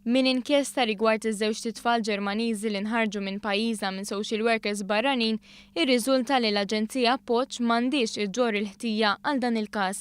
Minn inkjesta rigward iż-żewġt itfal Ġermaniżi li nħarġu minn pajjiżna minn social workers barranin, irriżulta li l-Aġenzija Appoġġ m'għandhiex iġġorr il-ħtija għal dan il-każ.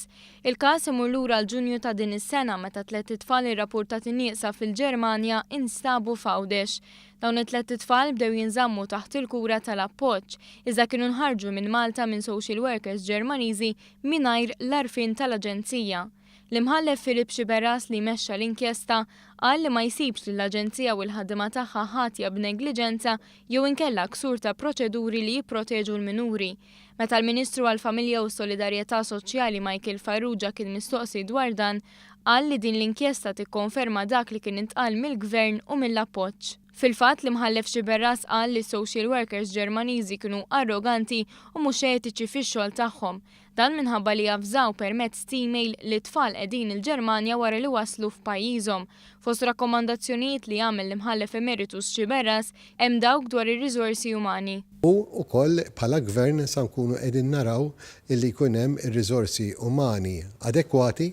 Il-każ imur lura għal Ġunju ta' din is-sena meta tlett itfal irrappurtati nieqsa fil-Ġermanja instabu f'Għawdex. Dawn it-tlett itfal bdew jinżammu taħt il-kura tal-Appoġġ, iżda kienu nħarġu minn Malta minn social workers Ġermaniżi mingħajr l-għarfien tal-Aġenzija. L-Imħallef Philip Sciberras li mexxa l-inkjesta qal li ma jsibx lill-Aġenzija u l-ħaddiema tagħha ħatja b'negliġenza jew inkella ksur ta' proċeduri li jipproteġu l-minuri. Meta l-Ministru għall-Familja u s-Solidarjetà Soċjali Michael Farrugia kien mistoqsi dwar dan, qal li din l-inkjesta tikkonferma dak li kien intqal mill-Gvern u mill-Appoġġ. Fil-fatt, l-Imħallef Sciberras qal li s-social workers Ġermaniżi kienu arroganti u mhux etiċi fix-xogħol tagħhom. Dan minħabba li avżaw permezz t'email li t-tfal qegħdin il-Ġermanja wara li waslu f'pajjiżhom. Fost rakkomandazzjonijiet li għamel l-Imħallef Emeritus Sciberras hemm dawk dwar ir-riżorsi umani. U wkoll bħala Gvern sa nkunu qegħdin naraw illi jkun hemm ir-riżorsi umani adekwati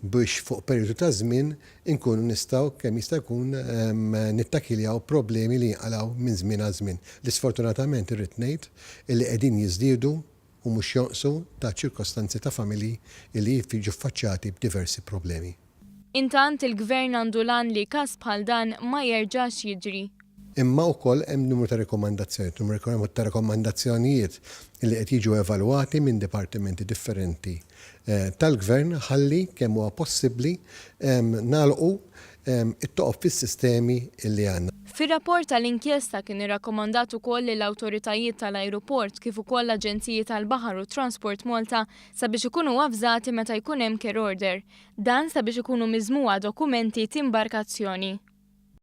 biex fuq perjodu ta' żmien inkunu nistgħu kemm jista' jkun nittakiljaw problemi li jinqalgħu minn żmien għal żmien li sfortunatament irrid ngħid illi qegħdin jiżdiedu u mhux jonqsu ta' ċirkostanzi ta' familji li jiġu ffaċċjati b'diversi problemi. Intant, il-Gvern għandu l-għan li każ bħal dan ma jerġax jiġri. Imma wkoll hemm numru ta' rikkomandazzjonijiet, numru ta' rikkomandazzjonijiet li qed jiġu evalwati minn dipartimenti differenti tal-Gvern ħalli kemm huwa possibbli nagħlqu it-toqob fis-sistemi li għandna. Fir-rapport tal-inkjesta kien irrakkomandat ukoll li l-awtoritajiet tal-ajruport kif ukoll l-aġenziji tal-baħar u Transport Malta sabiex ikunu avżati meta jkun hemm care order. Dan sabiex ikunu miżmugħa dokumenti t'imbarkazzjoni.